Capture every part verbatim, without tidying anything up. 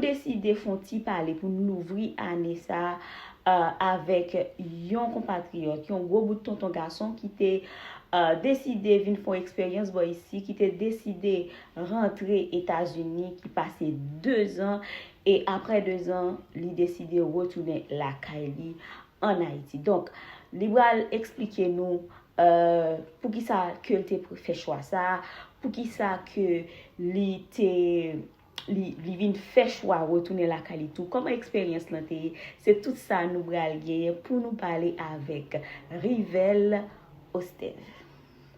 Deside fè yon ti pale pou n louvri ane sa a, euh, avèk yon konpatriyòt, yon gwo bout tonton gason ki te, euh, deside vin fè yon eksperyans bò isi, ki te deside rantre Etazini, ki pase dezan, e apre dezan, li deside retounen lakay li ann Ayiti. Donk, li pral eksplike nou, euh, poukisa ke l te fè chwa sa a, poukisa ke li te li, li vin fè chwa retounen lakay li tou. Kòman eksperyans lan te ye? Se tout sa nou pral genyen pou nou pale avèk Rivel Ostève.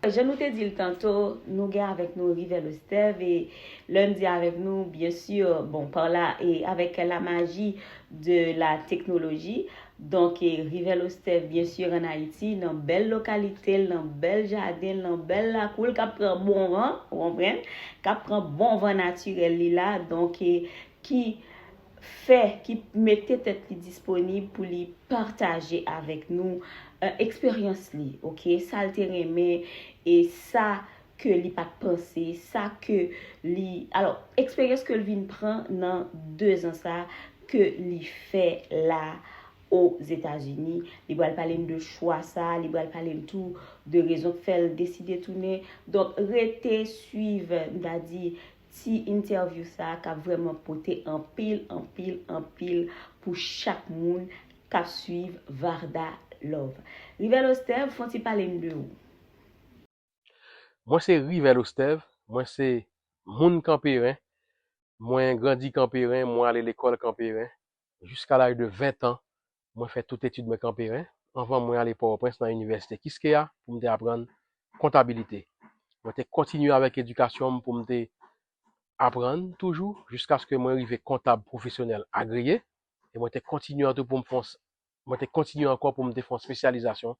Jan nou te di l tanto, nou gen avèk nou Rivel Ostève, e lè m di avèk nou, byen si, bon, pa la, e avèk la maji de la teknoloji, donk, e, Rivel Ostève, byen si, ann Ayiti, nan bèl lokalite l, nan bèl jaden l, nan bèl lakou l, k ap pran bon van, ou konprann, k ap pran bon van natirèl li la, donk, e, ki fè, ki mete tèt li disponib pou li pataje avèk nou, e, eksperyans li, oke? Sa l te renmen, e sa ke li pa t panse, sa ke li, alò, eksperyans ke l vin pran nan dezan sa ke li fè la Ozetazini. Li pral pale n de chwa sa, li pral pale n tou de rezon k fè l deside tounen. Donk, rete swiv, m ta di, ti entèvyou sa k ap vrèman pote anpil, anpil, anpil pou chak moun k ap swiv Varda Love. Rivel Ostève, fè yon ti pale n de ou. Mwen se Rivel Ostève, mwen se moun Kanperen, mwen grandi Kanperen, mwen ale lekòl Kanperen. Jiska laj de ven tan, mwen fè tout etid mwen Kanperen, anvan mwen ale Pòtoprens nan inivèsite Kiskeya pou m te aprann kontabilite. Mwen te kontinye avèk edikasyon m pou m te aprann toujou jiskaske mwen rive kontab pwofesyonèl agreye, e mwen te kontinye an tou pou m fè yon mwen te kontinye ankò pou m te fè yon espesyalizasyon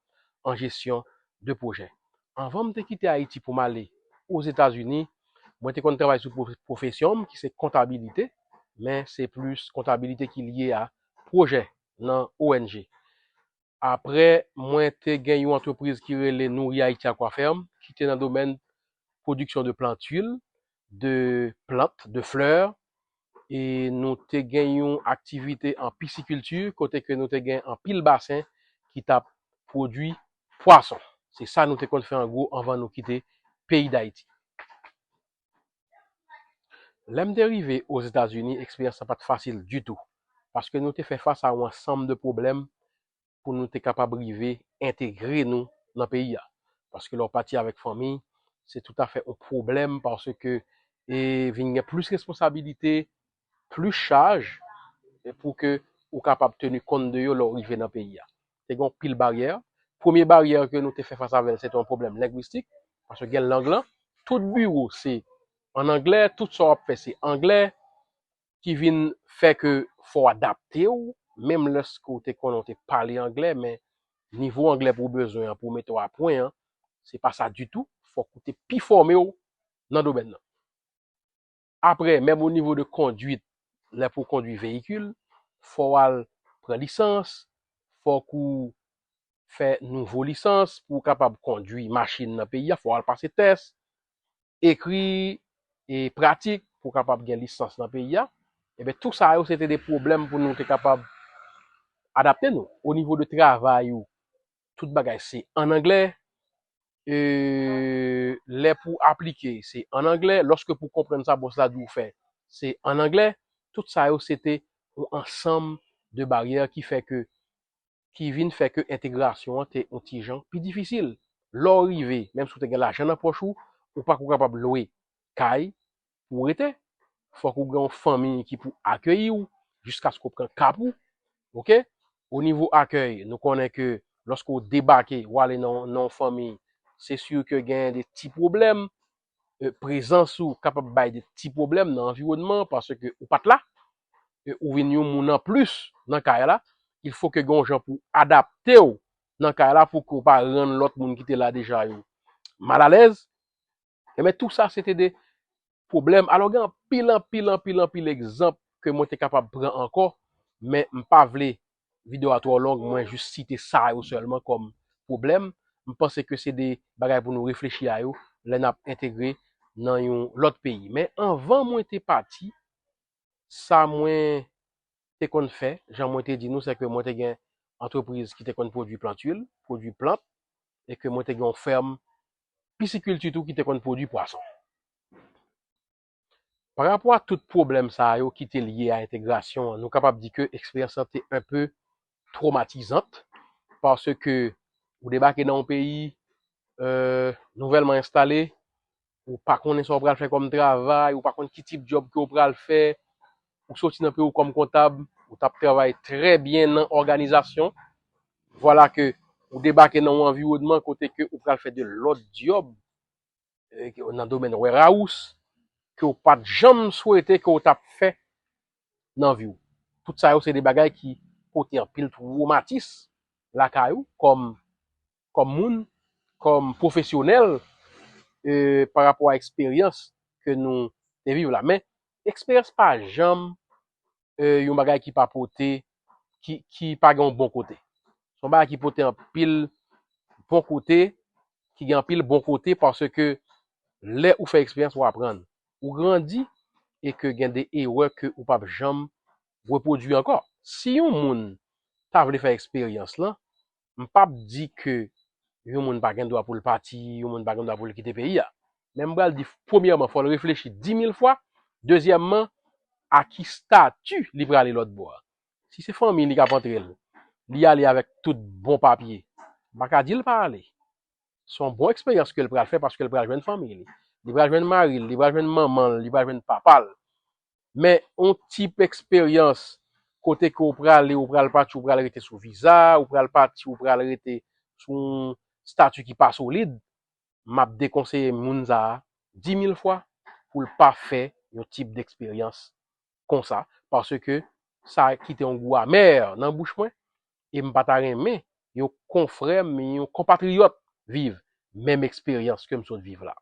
an jesyon de pwojè. Anvan m te kite Ayiti pou m ale Ozetazini, mwen te konn travay sou pwofesyon m ki se kontabilite, men se plis kontabilite ki lye a pwojè nan O N G. Apre, mwen te gen yon antrepriz ki rele Nouri Haiti Aquaferme, ki te nan domèn pwodiksyon de plantil, de plant, de flè, e nou te gen yon aktivite an pisikilti kote ke nou te gen anpil basen ki t ap pwodui pwason. Se sa nou te konn fè an gwo anvan nou kite peyi Dayiti. Lè m te rive Ozetazini, eksperyans lan pa t fasil ditou, paske nou te fè fas a yon ansanm de pwoblèm pou nou te kapab rive entegre nou nan peyi a. Paske lè w pati avèk fanmi, se toutafè yon pwoblèm paske e vin gen plis responsabilite, plis chaj, e pou ke ou kapab teni kont de yo lè w rive nan peyi a. Te gen yon pil baryè. Premye baryè ke nou te fè fas avè l, se te yon pwoblèm lengwistik, paske gen lang lan, tout biwo se an anglè, tout sa w ap fè se anglè, ki vin fè ke fò w adapte w, menm lèske w te konnen w te pale anglè, men nivo anglè pou w bezwen an pou w mete w a pwen an, se pa sa ditou, fòk ou te pi fòme w nan domèn nan. Apre, menm o nivo de kondwit, lè pou w kondwi veyikil, fò w al pran lisans, fòk ou fè nouvo lisans pou w kapab kondwi machin nan peyi a, fò w al pase tès, ekri e pratik pou w kapab gen lisans nan peyi a. Ebyen, tou sa yo, se te de pwoblèm pou nou te kapab adapte nou. O nivo de travay ou, tout bagay se an anglè. E, lè pou w aplike, se an anglè. Lòske pou w konprann sa bòs la di w fè, se an anglè. Tout sa yo, se te yon ansanm de baryè ki fè ke, ki vin fè ke entegrasyon an te yon ti jan pi difisil. Lè w rive, menm si w te gen lajan nan pòch ou, ou pako kapab lwe kay pou w rete. Fòk ou gen yon fanmi ki pou akeyi w jiskaske w pran ka pou w. Oke? O nivo akèy, nou konnen ke lòske w debake, w ale nan, nan yon fanmi, se si ke gen de ti pwoblèm. E, prezans ou kapab bay de ti pwoblèm nan anviwònman paske ou pa t la. E, ou vin yon moun an plis nan kay la. Il fo ke gen yon jan pou adapte w nan kay la pou ke w pa rann lòt moun ki te la deja yo malalèz. Ebyen, tou sa, se te de pwoblèm. Alò, gen anpil, anpil, anpil, anpil egzanp ke mwen te kapab pran ankò, men m pa vle videyo a twò long, mwen jis site sa yo sèlman kòm pwoblèm. M panse ke se de bagay pou nou reflechi a yo lè n ap entegre nan yon lòt peyi. Men anvan mwen te pati, Sa mwen te konn fè, jan mwen te di nou, se ke mwen te gen antrepriz ki te konn pwodui plant luil, pwodui plant, e ke mwen te gen yon fèm pisikilti tou ki te konn pwodui pwason. Pa rapò a tout pwoblèm sa yo ki te lye a entegrasyon an, nou kapab di ke eksperyans lan te un peu traumatizant, paske ou debake nan yon peyi, euh, nouvèlman enstale, ou pa konnen sa w pral fè kòm travay, ou pa konn ki tip djòb ke w pral fè, ou soti nan peyi w kòm kontab, ou t ap travay trè byen nan òganizasyon, vwala ke ou debake nan yon anviwònman kote ke ou pral fè de lòt djòb, euh, nan domèn warehouse, ke w pa t janm swete ke w t ap fè nan vi w. Tout sa yo se de bagay ki pote anpil twomatis lakay ou kòm, kòm moun, kòm pwofesyonèl, euh, pa rapò a eksperyans ke nou te viv la. Men, eksperyans pa janm, euh, yon bagay ki pa pote, ki, ki pa gen yon bon kote. Se yon bagay ki pote anpil bon kote, ki gen anpil bon kote, paske lè ou fè eksperyans, ou aprann. Ou grandi, e ke gen de erè ke ou p ap janm repwodui ankò. Si yon moun ta vle fè eksperyans lan, m p ap di ke yon moun pa gen dwa pou l pati, yon moun pa gen dwa pou l kite peyi a. Men m pral di, premyèman, fò l reflechi di mil fwa. Dezyèmman, a ki stati li prale lòt bò a? Si se fanmi li k ap antre l, li ale avèk tout bon papye, m pa ka di l pa ale. Se yon bon eksperyans ke l pral fè paske l pral jwenn fanmi li. Li pral jwenn mari l, li pral jwenn manman l, li pral jwenn papa l. Men yon tip eksperyans kote ke w prale, ou pral pati, ou pral rete sou viza, ou pral pati, ou pral rete sou yon stati ki pa solid, m ap dekonseye moun sa a di mil fwa pou l pa fè yon tip deksperyans konsa, paske sa kite yon gou amè nan bouch mwen, e m pa ta renmen yon konfrè m, yon konpatriyòt viv menm eksperyans ke m sot viv la.